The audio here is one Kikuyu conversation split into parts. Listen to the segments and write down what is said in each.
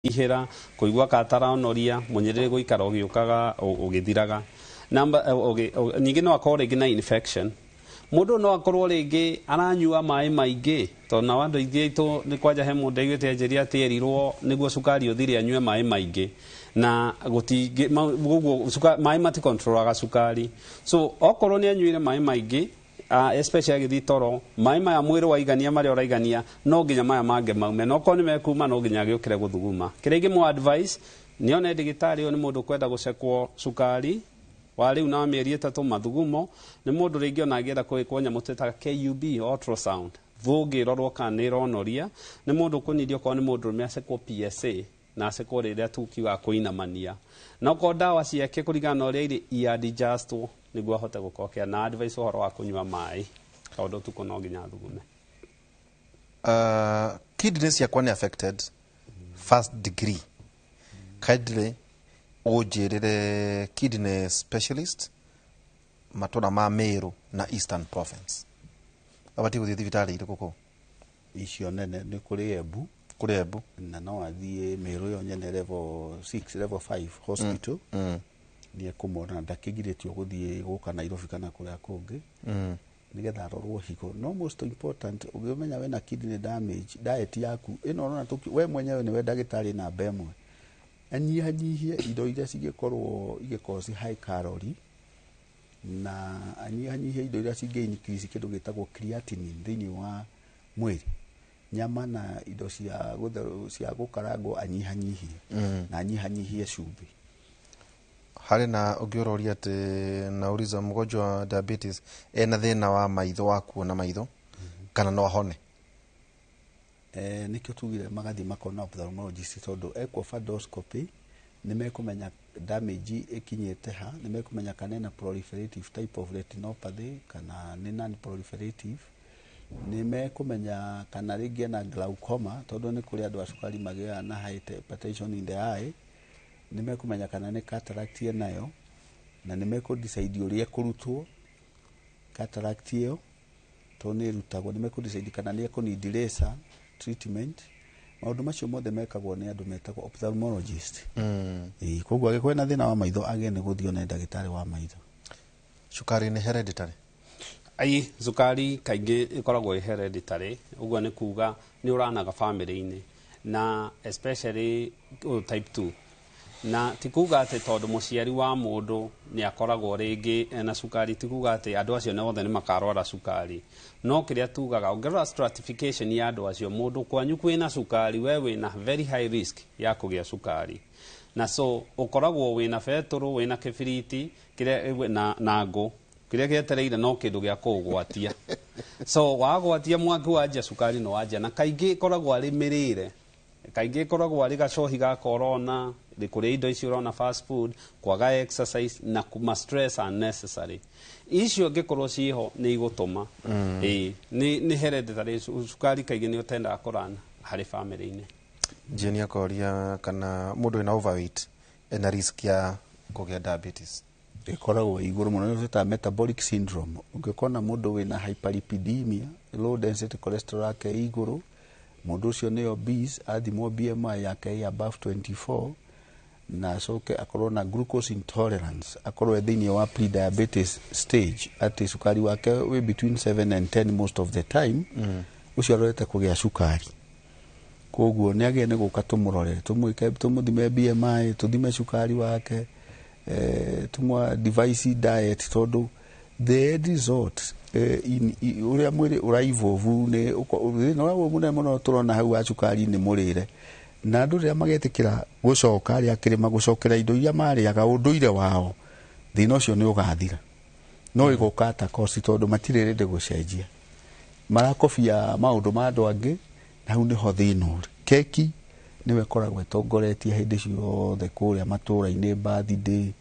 Ihĩra kũigua ka ataronoria mũnyĩrĩrĩ gũikara ũgĩũkaga ũgĩthiraga. Namba ningĩ no akorwo rĩngĩ na infection. Mũndũ no akorwo rĩngĩ aranyua maĩ maingĩ, tondũ nao andũ aingĩ aitũ nĩ kwanja he mũndũ aiguĩte anjĩria atĩ erirwo nĩguo cukari ũthire anyue maĩ maingĩ, na gũtingĩ ũguo maĩ matikontrolaga cukari. So okorwo nĩ anyuire maĩ maingĩ, especially agĩthiĩ toro, maĩ maya mwĩrĩ waigania marĩa ũraigania, no nginya maya mangĩ maume, na okorwo nĩ mekuma no nginya agĩũkĩre gũthuguma. Kĩrĩa ingĩmũ advice nĩ one ndagĩtarĩ ũyũ nĩ mũndũ ũkwenda gũcekwo cukari wa rĩu na wa mĩeri 3 mathugumo, nĩ mũndũ rĩngĩ ona angĩenda kwĩkwo nyamũ twĩtaga KUB ultrasound, thũngĩ ĩrorwo kana nĩ ĩronoria, nĩ mũndũ ũkũnyiria okorwo nĩ mũndũ ũrũme acekwo PSA na acekwo rĩrĩa tukiugaga kũinamania, na okorwo ndawa ciake kũringana na ũrĩa irĩ iadjustwo nĩguo ahote gũkokea, na advice ũhoro wa kũnyua maĩ tondũ ũtukũ no nginya athugume. Kidney ciakwa nĩ affected first degree, kindly ũnjĩrĩre kidney specialist matũra ma Meru na Eastern Province. Abatiĩ gũthiĩ thibitarĩ irĩkũ kũu? Icio nene nĩ kũrĩ Embu. Kũrĩ Embu. Na no athiĩ Meru ĩyo nyene, level 6, level 5 hospital, nĩ ekũmona na ndakĩgirĩtio gũthiĩ gũka Nairobi kana kũrĩa kũngĩ nĩgetha arorwo higo. No most important, ũngĩmenya wĩna kidney damage, diet yaku ĩno ũrona we mwenyewe nĩwe ndagĩtarĩ namba ĩmwe. Anyihanyihie indo iria cingĩkorwo igĩkorwo ci high calorie, na anyihanyihie indo iria cingĩ increase kĩndũ gĩtagwo creatinine thĩinĩ wa mwĩrĩ. Nyama na indo cia cia gũkarangwo anyihanyihie, na anyihanyihie cumbĩ. Harĩ na ũngĩ ũroria atĩ nauliza, mgonjwa wa diabetes ena thĩna wa maitho, wa kuona maitho, kana no ahone? Nĩkĩo tugire magathiĩ makona ophthalmologist, tondũ ekwo fundoscopy nĩ mekũmenya damage ĩkinyĩte ha, nĩ mekũmenya kana ena proliferative type of retinopathy kana nĩ non proliferative, nĩ mekũmenya kana rĩngĩ ena glaucoma, tondũ nĩ kũrĩ andũ a cukari magĩaga na hypertension in the eye, nĩ mekũmenya kana nĩ cataract enayo, na nĩ mekũ decide ũrĩa ĩkũrutwo cataract ĩyo, tondũ nĩ ĩrutagwo, nĩ mekũ decide kana nĩ ekũ need laser treatment. Maũndũ macio mothe mekagwo nĩ andũ metagwo ophthalmologist. Ĩĩ, koguo angĩkorwo ena thĩna wa maitho agĩe nĩ gũthiĩ one ndagĩtarĩ wa maitho. Cukari nĩ hereditary? Ai, cukari kaingĩ ĩkoragwo ĩ hereditary, ũguo nĩ kuga nĩ ũranaga family-inĩ, na especially type 2. Na ti kuga atĩ tondũ mũciari wa mũndũ nĩ akoragwo rĩngĩ ena cukari, ti kuga atĩ andũ acio othe nĩ makarwara cukari. No kĩrĩa tugaga, ũngĩrora stratification ya andũ acio, mũndũ kwanyu kwĩna cukari, we wĩna very high risk ya kũgĩa cukari. Na so ũkoragwo wĩna betũrũ, wĩna kĩbiriti kĩrĩa na ngũ kĩrĩa gĩetereire no kĩndũ gĩa kũũgwatia. So wagwatia mwaki wanjia, cukari nĩ wanjia, na kaingĩ ĩkoragwo arĩ mĩrĩre, kaingĩ ĩkoragwo arĩ gacohi gaka ũrona, kũrĩa indo icio ũrona fast food, kwaga exercise na kuma stress unnecessary. Icio angĩkorwo ciĩho nĩ igũtũma. Ĩĩ, nĩ hereditary, cukari kaingĩ nĩ ũtendaga kũrana harĩ family-inĩ. Jeni akoria kana mũndũ wĩna overweight ena risk ya kũgĩa diabetes. Ĩkoragwo ĩ igũrũ mũno, nĩ twĩtaga metabolic syndrome. Ũngĩkona mũndũ wĩna hyperlipidemia, low density cholesterol yake ĩ igũrũ, mũndũ ũcio nĩ obese, athimwo BMI yake ĩ above 24, na acoke akorwo na glucose intolerance, akorwo e thĩinĩ wa pre-diabetes stage, atĩ cukari wake wĩ between 7 and 10 most of the time, ũcio arorete kũgĩa cukari. Koguo nĩ agĩe nĩ gũka tũmũrore, tũmwĩke, tũmũthime BMI, tũthime cukari wake, tũmwa advise diet, tondũ the end result ũrĩa mwĩrĩ ũra evolve nĩ thĩna ũrĩa mũnene mũno tũrona hau wa cukari nĩ mũrĩre, na andũ rĩrĩa magetĩkĩra gũcoka arĩa akĩrĩma gũcokera indo iria marĩaga ũndũire wao, thĩna ũcio nĩ ũgathira. No ĩgoka ta cost, tondũ matirĩ ready gũcenjia, marakobia maũndũ ma andũ angĩ, na hau nĩho thĩna ũrĩ. Keki nĩwe ĩkoragwo ĩtongoretie hĩndĩ ciothe kũrĩa matũra-inĩ, birthday,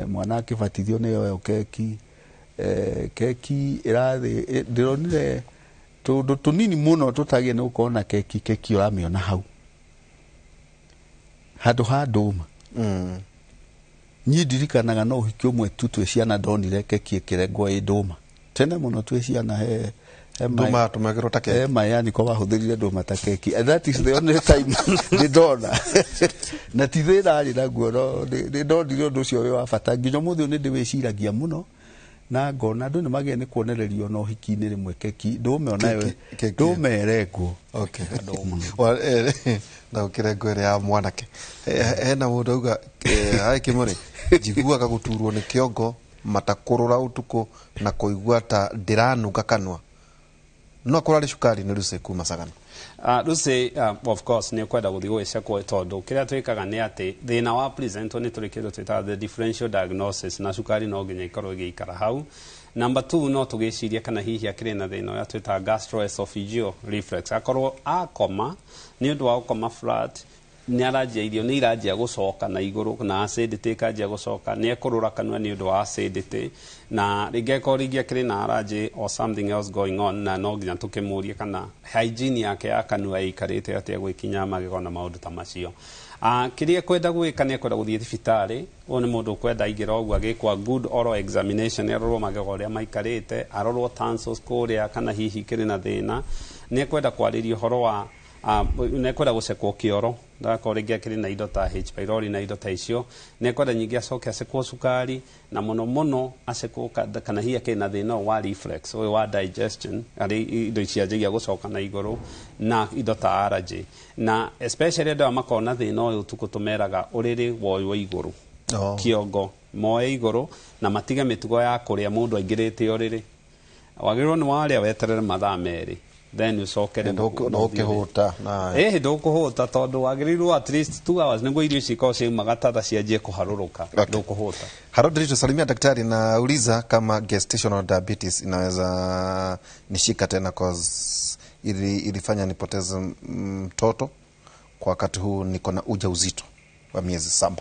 mwana akĩbatithio nĩyo ĩyo keki, keki ĩrathĩ ndĩronire tũndũ tũnini mũno tũtagĩrĩire nĩ gũkorwo na keki, keki ũramĩona hau handũ ha ndũma. Niĩ ndirikanaga no ũhiki ũmwe tu twĩ ciana ndonire keki ĩkĩrengwo ĩ ndũma, tene mũno twĩ ciana, he Ndũma yatũmagĩrwo ta keki. Maĩ ko wahũthĩrire ndũma ta keki. And that is the only time ndĩ ndona na ti thĩna arĩ naguo, no nĩ ndonire ũndũ ũcio wĩ wa bata nginya ũmũthĩ ũyũ. Nĩ ndĩwĩciragia mũno na ngona andũ nĩ magĩe nĩ kuonererio na ũhiki-inĩ rĩmwe keki ndũme onayo. Keki. Ndũme ĩrengwo. Okay. Ndaũkĩre ngo ĩrĩa ya mwanake. Hena mũndũ auga, hai Kĩmũrĩ, njiguaga gũturwo nĩ kĩongo, matakũrũra ũtukũ na kũigua ta ndĩranunga kanua, no akorwo arĩ cukari? Nĩ Lucy kuma Sagana. Lucy, of course nĩ ũkwenda gũthiĩ gũgĩcekwo, tondũ kĩrĩa twĩkaga nĩ atĩ thĩna wa presentwo nĩ tũrĩ kĩndũ twĩtaga the differential diagnosis, na cukari no nginya ĩkorwo ĩgĩikara hau. Number two, no tũgĩcirie kana hihi akĩrĩ na thĩna ũrĩa twĩtaga gastroesophageal reflux, akorwo akoma, nĩ ũndũ wa gũkoma flat, nĩ aranjia irio nĩ iranjia gũcoka na igũrũ na acidity ĩkanjia gũcoka, nĩ ekũrũra kanua nĩ ũndũ wa acidity, na rĩngĩ akorwo rĩngĩ akĩrĩ na allergy or something else going on, na no nginya tũkĩmũrie kana hygiene yake ya kanua ĩikarĩte atĩa gwĩkinya magego na maũndũ ta macio. Kĩrĩa ekwenda gwĩka nĩ ekwenda gũthiĩ thibitarĩ. Ũyũ nĩ mũndũ ũkwenda aingĩra ũguo agĩkwa good oral examination, arorwo magego ũrĩa maikarĩte, arorwo tonsils kũrĩa kana hihi kĩrĩ na thĩna. Nĩ ekwenda kwarĩria ũhoro wa nĩ ekwenda gũcekwo kĩoro, ndakorwo rĩngĩ akĩrĩ na indo ta H pylori na indo ta icio. Nĩ ekwenda nyingĩ acoke acekwo cukari, na mũno mũno acekwo kana hihi akĩrĩ na thĩna ũyũ wa reflux, ũyũ wa digestion, arĩ indo cianjagia gũcoka na igũrũ na indo ta allergy, na especially andũ aya makoragwo na thĩna ũyũ ũtukũ, tũmeraga ũrĩrĩ woywo igũrũ. Oh. Kĩongo moe igũrũ na matige mĩtugo ya kũrĩa mũndũ aingĩrĩte ũrĩrĩ. Wagĩrĩirwo nĩ warĩa weterere mathaa 2, then ũcokere. Ndũkĩhũta na Ĩhĩ, ndũkũhũta, tondũ wagĩrĩirwo at least 2 hours nĩguo irio ici ikorwo ciaumaga tata cianjie kũharũrũka. Okay. Ndũkũhũta. Harold Rito, salimia daktari, nauliza kama gestational diabetes inaweza nishika tena, cause ilifanya nipoteze mtoto. Kwa wakati huu niko na ujauzito wa miezi 7.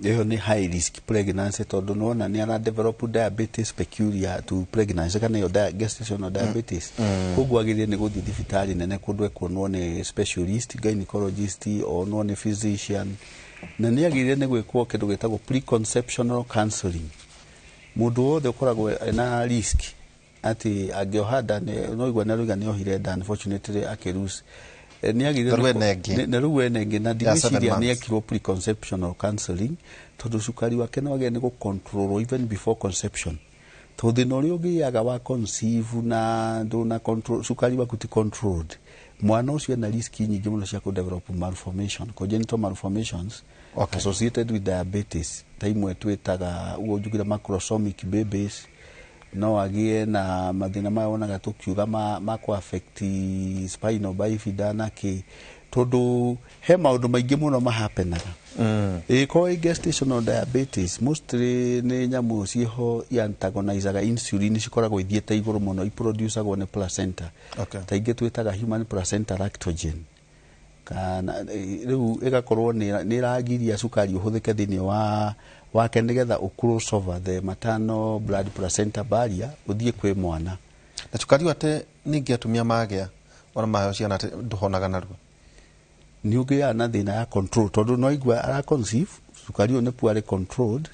Ĩyo nĩ high risk pregnancy, tondũ nĩwona nĩ ara develop diabetes peculiar to pregnancy, kana ĩyo gestational diabetes. Koguo agĩrĩire nĩ gũthiĩ thibitarĩ nene kũndũ ekuonwo nĩ specialist gynecologist, onwo nĩ physician, na nĩ agĩrĩire nĩ gwĩkwo kĩndũ gĩtagwo preconceptional counseling. Mũndũ wothe ũkoragwo ena risk atĩ angĩoha nda no igua nĩ aroiga nĩ ohire nda, unfortunately akĩlose. Nĩ agĩrĩire Na rĩu nĩ ena ĩngĩ. Na rĩu ena ĩngĩ na Ya 7 ndigwĩciria nĩ months. ekirwo preconceptional counseling, tondũ cukari wake no agĩrĩire nĩ gũcontrolwo even before conception, tondũ thĩna ũrĩa ũgĩaga wa conceive na ndũna control cukari waku ti controlled, mwana ũcio ena risk nyingĩ mũno cia kũdevelop malformation, congenital malformations associated with diabetes, ta imwe twĩtaga ũguo njugire macrosomic babies. No agĩe na mathĩna maya wonaga tũkiuga ma kũ affect spinal bifida na kĩ, tondũ he maũndũ maingĩ mũno mahapenaga. Ĩkorwo ĩ gestational diabetes, mostly nĩ nyamũ ciĩho i antagonizaga insulin, cikoragwo ithiĩte igũrũ mũno, iproducagwo nĩ placenta. Ta ingĩ twĩtaga human placenta lactogen, kana rĩu ĩgakorwo nĩ ĩragiria cukari ũhũthĩke thĩinĩ wa wake nĩgetha ũ cross over the maternal blood placenta barrier ũthiĩ kwĩ mwana. Na cukari ũyũ atĩ ningĩ atumia magĩa ona maheo ciana atĩ ndũhonaga narua? Nĩ ũgĩaga na thĩna ya control, tondũ no igua ara conceive cukari ũyũ nĩ poorly controlled,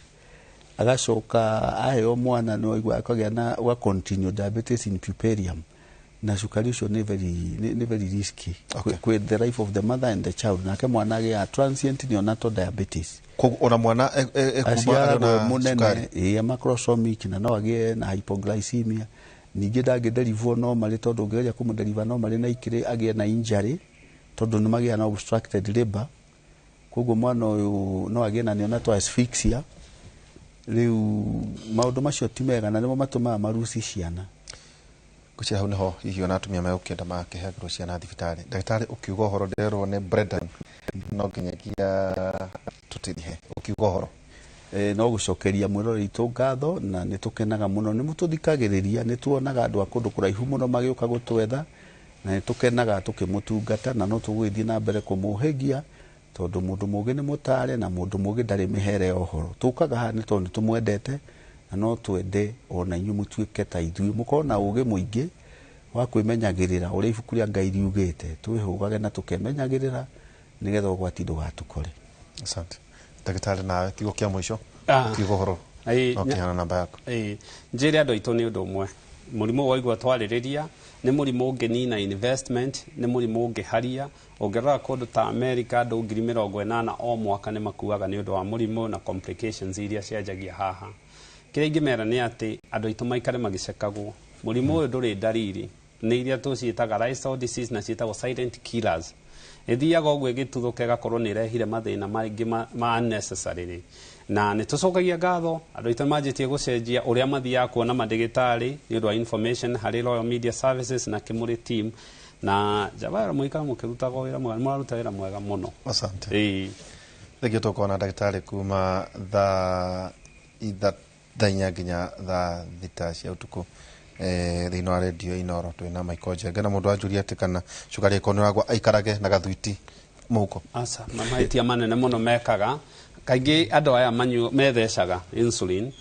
agacoka aheo mwana, no igua akagĩa na ũga continue diabetes in puerperium, na cukari ũcio nĩ very risky kwĩ the life of the mother and the child. Nake mwana agĩaga transient neonatal diabetes. Koguo ona mwana ekuma arĩ Aciaragwo na mũnene cukari? Ĩĩ, macrosomic, na no agĩe na hypoglycemia. Ningĩ ndangĩderivwo normally, tondũ ũngĩgeria kũmũderiva normally na ikĩrĩ agĩe na injury, tondũ nĩ magĩaga na obstructed labor. Koguo mwana ũyũ no agĩe na neonatal asphyxia. Rĩu maũndũ macio ti mega na nĩmo matũmaga maruci ciana. Ngwĩciria hau nĩho hihi ona atumia megũkĩenda makĩheagĩrwo ciana thibitarĩ. Ndagĩtarĩ, ũkiuga ũhoro ndĩrerwo nĩ Brendan no nginyagia tũtirihe ũkiuga ũhoro. No gũcokeria mwĩroreri witũ ngatho, na nĩ tũkenaga mũno nĩ mũtũthikagĩrĩria. Nĩ tuonaga andũ a kũndũ kũraihu mũno magĩũka gũtwetha, na nĩ tũkenaga tũkĩmũtungata, na no tũgũgĩthiĩ na mbere kũmũhĩgia, tondũ mũndũ mũgĩ nĩ mũtare na mũndũ mũgĩ ndarĩ mĩhere ya ũhoro. Tũkaga haha nĩ tondũ nĩ tũmwendete, na no twende ona inyuĩ mũtuĩke ta ithuĩ, mũkorwo na ũgĩ mũingĩ wa kwĩmenyagĩrĩra ũrĩa ibuku rĩa Ngai riugĩte, twĩhũgage na tũkemenyagĩrĩra nĩgetha ũgwati ndũgatũkore. Asante ndagĩtarĩ. Nawe kiugo kĩa mũico, Ah. ũkiuga ũhoro Ĩĩ, no kĩheana namba yaku. Ĩĩ, njĩre andũ aitũ nĩ ũndũ ũmwe. Mũrimũ waigua twarĩrĩria nĩ mũrimũ ũngĩnina investment, nĩ mũrimũ ũngĩharia. Ũngĩrora kũndũ ta America, andũ 80,000 o mwaka nĩ makuaga nĩ ũndũ wa mũrimũ na complications iria cianjagia haha. Kĩrĩa ingĩmera nĩ atĩ andũ aitũ maikare magĩcekagwo. Mũrimũ ũyũ ndũrĩ ndariri, nĩ iria tũciĩtaga lifestyle disease na ciĩtagwo silent killers. Ĩthiaga ũguo ĩgĩtuthũka ĩgakorwo nĩ ĩrehire mathĩna maingĩ ma unnecessarily. Na nĩ tũcokagia ngatho andũ aitũ manjĩtie gũcenjia ũrĩa mathiaga kuona mandĩgĩtarĩ nĩ ũndũ wa information harĩ Royal Media Services na Kĩmũrĩ team na Jabara, mũikare mũkĩrutaga wĩra mwega, mũraruta wĩra mwega mũno. Asante. Ĩĩ. Thengio, tũkorwo na ndagĩtarĩ kuma thaa 4 nginya thaa 6 cia ũtukũ thĩinĩ wa redio Inoro. Twĩna Michael Njenga na mũndũ anjũria atĩ kana cukari ĩkorwo nĩ ũragwa aikarage na gathuiti mũhuko. Aca, mahĩtia manene mũno mekaga kaingĩ andũ aya methecaga insulin,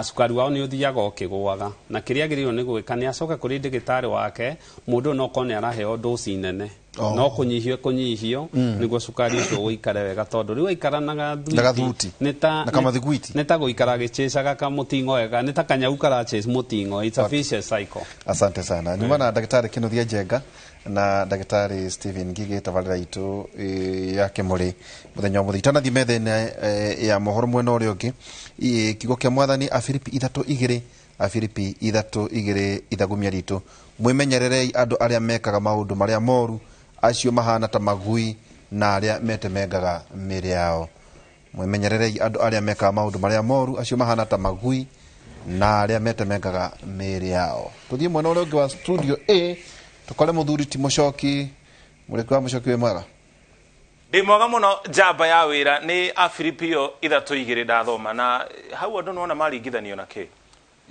cukari wao nĩ ũthiaga ũkĩgũaga, na kĩrĩa agĩrĩirwo nĩ gwĩka nĩ acoke kũrĩ ndagĩtarĩ wake. Mũndũ ũyũ no korwo nĩ araheo dosi nene, no kũnyihio kũnyihio nĩguo cukari ũcio ũikare wega, tondũ rĩu aikara na Na gathuti. nĩ ta Na kamathiguiti. Nĩ ta gũikara agĩchĩcaga kamũting'o wega, nĩ ta kanyau karachase mũting'o. It's a vicious cycle. Asante sana. Nyuma na ndagĩtarĩ Kĩnuthia Njenga na ndagĩtarĩ Stephen Ngigĩ, tabarĩra itũ ya Kĩmũrĩ mũthenya wa mũthenya. Itanathiĩ metha-inĩ ya mohoro mwena ũrĩa ũngĩ, kiugo kĩa Mwathani, Afilipi 3:2, Afilipi 3:2, ithagumia ritũ: mwĩmenyererei andũ arĩa mekaga maũndũ marĩa moru, acio mahana ta magui na arĩa metemengaga mĩĩrĩ yao. Mwĩmenyererei andũ arĩa mekaga maũndũ marĩa moru, acio mahana ta magui na arĩa metemengaga mĩĩrĩ yao. Tũthiĩ mwena ũrĩa ũngĩ wa studio A tũkore mũthuri ti Mũcoki. Mũrĩki wa Mũcoki, wĩ mwega? Ndĩ mwega mũno, njamba ya wĩra. Nĩ Afilipio 3:2 ndathoma, na hau andũ nĩwona maringithanio na kĩ?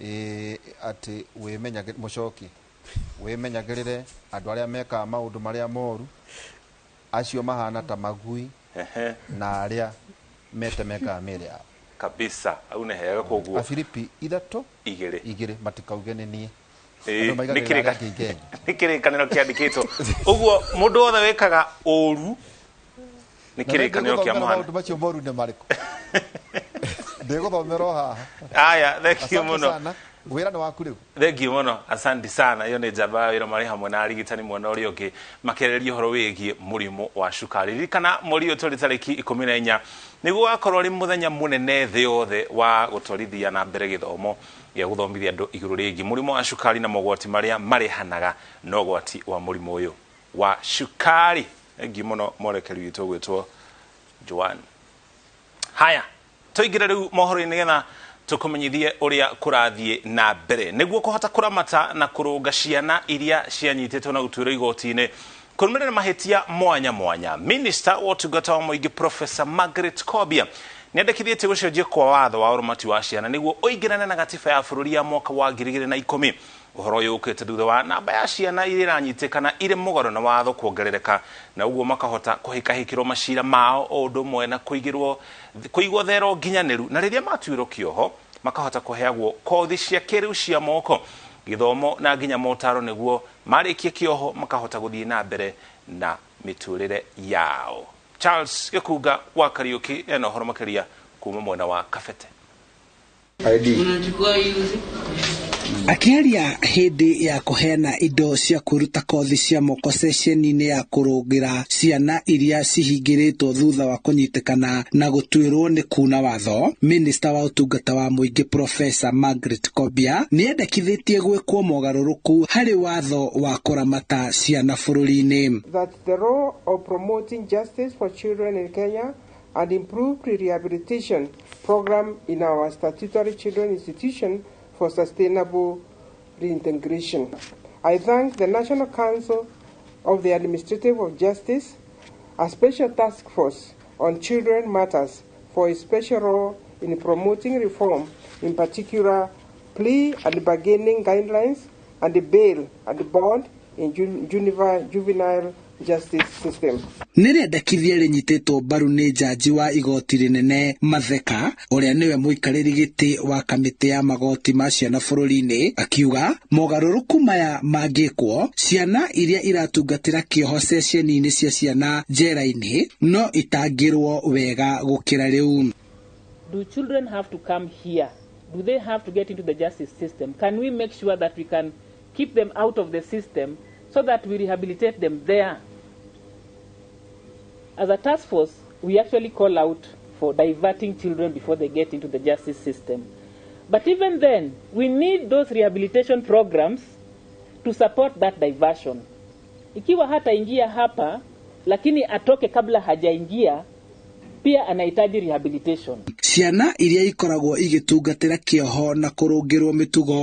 Ĩ, atĩ wĩmenyagĩ Mũcoki, wĩmenyagĩrĩre andũ arĩa mekaga maũndũ marĩa moru, acio mahana ta magui na arĩa metemengaga mĩĩrĩ yao. Kabisa, au nĩ hega koguo. Afilipi 3 2. 2, matikauge nĩ niĩ. Ĩĩ, Andũ maigagĩrĩra nĩ arĩa angĩ igenyo. Nĩ kĩrĩkanĩro kĩandĩkĩtwo ũguo, mũndũ wothe wĩkaga ũru nĩ kĩrĩkanĩro kĩa. Mũhana. Maũndũ macio moru nĩ marĩkũ? Ndĩgũthomera o haha. Aya, thank you Asante mũno. sana, wĩra nĩ waku rĩu. Thank you mũno, asante sana. Iyo nĩ njamba ya wĩra, marĩ hamwe na arigitani mwena ũrĩa ũngĩ makĩarĩrĩria ũhoro wĩgiĩ mũrimũ wa cukari. Ririkana mweri ũyũ tũrĩ tarĩki 14 nĩguo wakorwo ũrĩ mũthenya mũnene thĩ yothe wa gũtwarithia na mbere gĩthomo gĩa gũthomithia andũ igũrũ rĩgiĩ mũrimũ wa cukari na mogwati marĩa marehanaga na ũgwati wa mũrimũ ũyũ wa cukari. Thank you mũno mwerekeri witũ ũgwĩtwo Joan. Haya, tũingĩre rĩu mohoro-inĩ nĩgetha tũkũmenyithie ũrĩa kũrathiĩ na mbere nĩguo kũhota kũramata na kũrũnga ciana iria cianyitĩtwo na gũtuĩrwo igoti-inĩ kũrũmĩrĩra mahĩtia mwanya mwanya. Minista wa ũtungata wa mũingĩ Professor Margaret Kobia nĩandĩkithĩtie gũcenjio kwa watho wa ũramati wa ciana nĩguo ũingĩrane na gatiba ya bũrũri ya mwaka wa 2010. Ũhoro ũyũ ũkĩte thutha wa namba ya ciana iria iranyitĩkana irĩ mũgarũ na watho kuongerereka, na ũguo makahota kũhĩkahĩkĩrwo macira mao o ũndũ ũmwe na kũigĩrwo kũigwo thero nginyanĩru, na rĩrĩa matuĩrwo kĩoho makahota kũheagwo kothi cia kĩrĩu cia moko, gĩthomo na nginya motaro, nĩguo marĩkie kĩoho makahota gũthiĩ na mbere na mĩtũrĩre yao. Charles Gĩkunga wa Kariũki ena ũhoro makĩria kuma mwena wa Kabete. Unachukua hii uzi. Akĩaria hĩndĩ ya kũheana indo cia kwĩruta kothi cia moko ceceni-inĩ ya kũrũngĩra ciana iria cihingĩrĩtwo thutha wa kũnyitĩkana na gũtuĩrwo nĩ kuna watho, minista wa ũtungata wa mũingĩ Professor Margaret Kobia nĩendekithĩtie gwĩkwo mogarũrũku harĩ watho wa kũramata ciana bũrũri-inĩ. That the role of promoting justice for children in Kenya and improved rehabilitation program in our statutory children institution for sustainable reintegration. I thank the National Council of the Administrative of Justice, a special task force on children matters, for its special role in promoting reform, in particular plea and bargaining guidelines and the bail and bond in juvenile justice system. Nĩ rĩendekithia rĩnyitĩtwo mbaru nĩ njanji wa igoti rĩnene Matheka, ũrĩa nĩwe mũikarĩri gĩtĩ wa kamĩtĩ ya magoti ma ciana bũrũri-inĩ, akiuga mogarũrũku maya mangĩkwo, ciana iria iratungatĩra kĩoho ceceni-inĩ cia ciana njera-inĩ no itangĩrwo wega gũkĩra rĩu. Do children have to come here? Do they have to get into the justice system? Can we make sure that we can keep them out of the system so that we rehabilitate them there. As a task force, we actually call out for diverting children before they get into the justice system. But even then, we need those rehabilitation programs to support that diversion. Ikiwa hataingia hapa, lakini atoke kabla hajaingia, pia anahitaji rehabilitation. Ciana iria ikoragwo igĩtungatĩra kĩoho na kũrũngĩrwo mĩtugo.